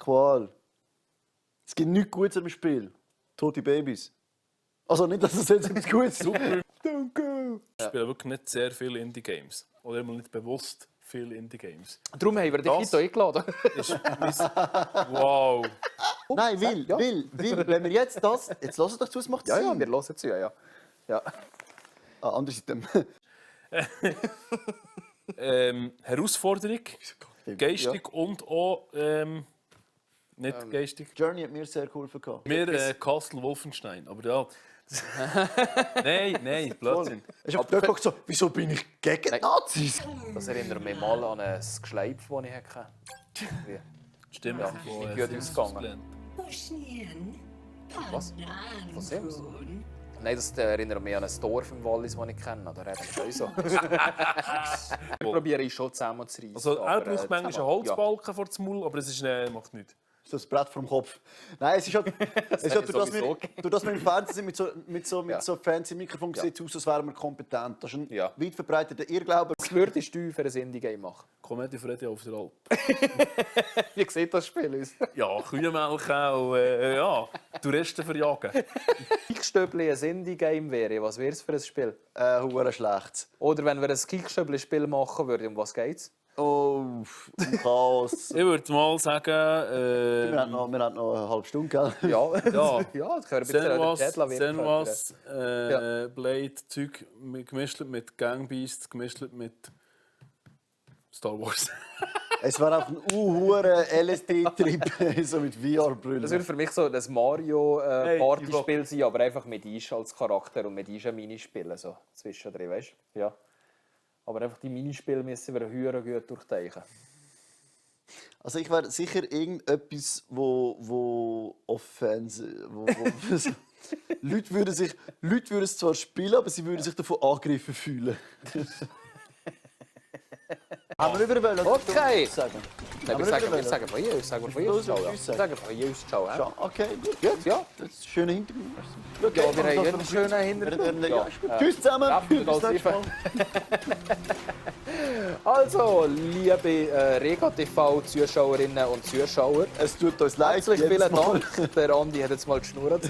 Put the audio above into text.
Qual. Es gibt nichts Gutes am Spiel. Tote Babys. Also nicht, dass es jetzt etwas Gutes ist. Super. Don't go. Ich spiele wirklich nicht sehr viele Indie-Games. Oder immer nicht bewusst viele Indie-Games. Darum haben wir dich Das- heute eingeladen. Wow. Nein, will. Wenn wir jetzt das... Jetzt lass doch zu, es macht Ja, Sinn. ja, wir hören zu, ja. Ja. Andererseits... Herausforderung. Geistig und auch nicht geistig. Journey hat mir sehr geholfen. Mir Castle Wolfenstein. Aber ja. nein, Blödsinn. Ich habe dort gedacht, so, wieso bin ich gegen Nein. Nazis? Das erinnert mich mal an ein Geschleif, das ich hatte. Stimmt. Ja, von, gut Sims ausgegangen. ausgelernt. Was? Von Sims? Nein, das erinnert mich an ein Dorf im Wallis, das ich kenne. Da reden wir so. Ich probiere ich schon zusammenzureißen. Also, er aber, braucht manchmal einen zusammen- Holzbalken vor dem Maul, aber es ist, macht nichts. So das Brett vom Kopf. Nein, es ist halt... es ist halt hätte ich durch sowieso das wir im Fernsehen sind, mit so fancy Mikrofon Ja. sieht es aus, als wären wir kompetent. Das ist ein Ja. weit verbreiteter Irrglaube. Was würdest du für ein Indie-Game machen? Comedy Freddy auf der Alp. Wie sieht das Spiel aus? Ja, Kühe melken und ja, Touristen verjagen. Kickstöbli ein Indie-Game wäre, was wäre es für ein Spiel? Hure schlecht. Oder wenn wir ein Kickstöbli-Spiel machen würden, um was geht's? Oh, Chaos. Ich würde mal sagen, Wir haben noch eine halbe Stunde, gell? Ja, Ja. ja, das können wir bitte den Chat lassen. Senwas, Blade, Zeug gemischt mit Gangbeast, gemischt mit Star Wars. Es war auch ein hure LSD-Trip, so mit VR-Brüllen. Das würde für mich so das Mario Hey, Partyspiel sein, aber einfach mit Isch als Charakter und mit Isch ein Minispielen so zwischendrin, weißt du? Ja. Aber einfach die Minispiele müssen wir höher gut durchdenken. Also ich wäre sicher irgendetwas, wo Leute würden es zwar spielen, aber sie würden sich davon angegriffen fühlen. Haben wir überwählt? Okay. Sagen. Nein, Aber wir sagen nicht von uns. Sagen wir von Los, uns. Ciao, ja. tschüss sagen. Sagen von uns. Ciao. Ja. Ja, okay, gut. Gut, ja. Das ist ein schöner Hintergrund. Ja, wir haben einen schönen Hintergrund. Ja, ist gut. Tschüss zusammen. Treffen wir uns Bis nächstes Mal. Also, liebe Rega TV-Zuschauerinnen und Zuschauer, Es tut uns leid. herzlich vielen jedes Mal. Dank. Der Andi hat jetzt mal geschnurrt.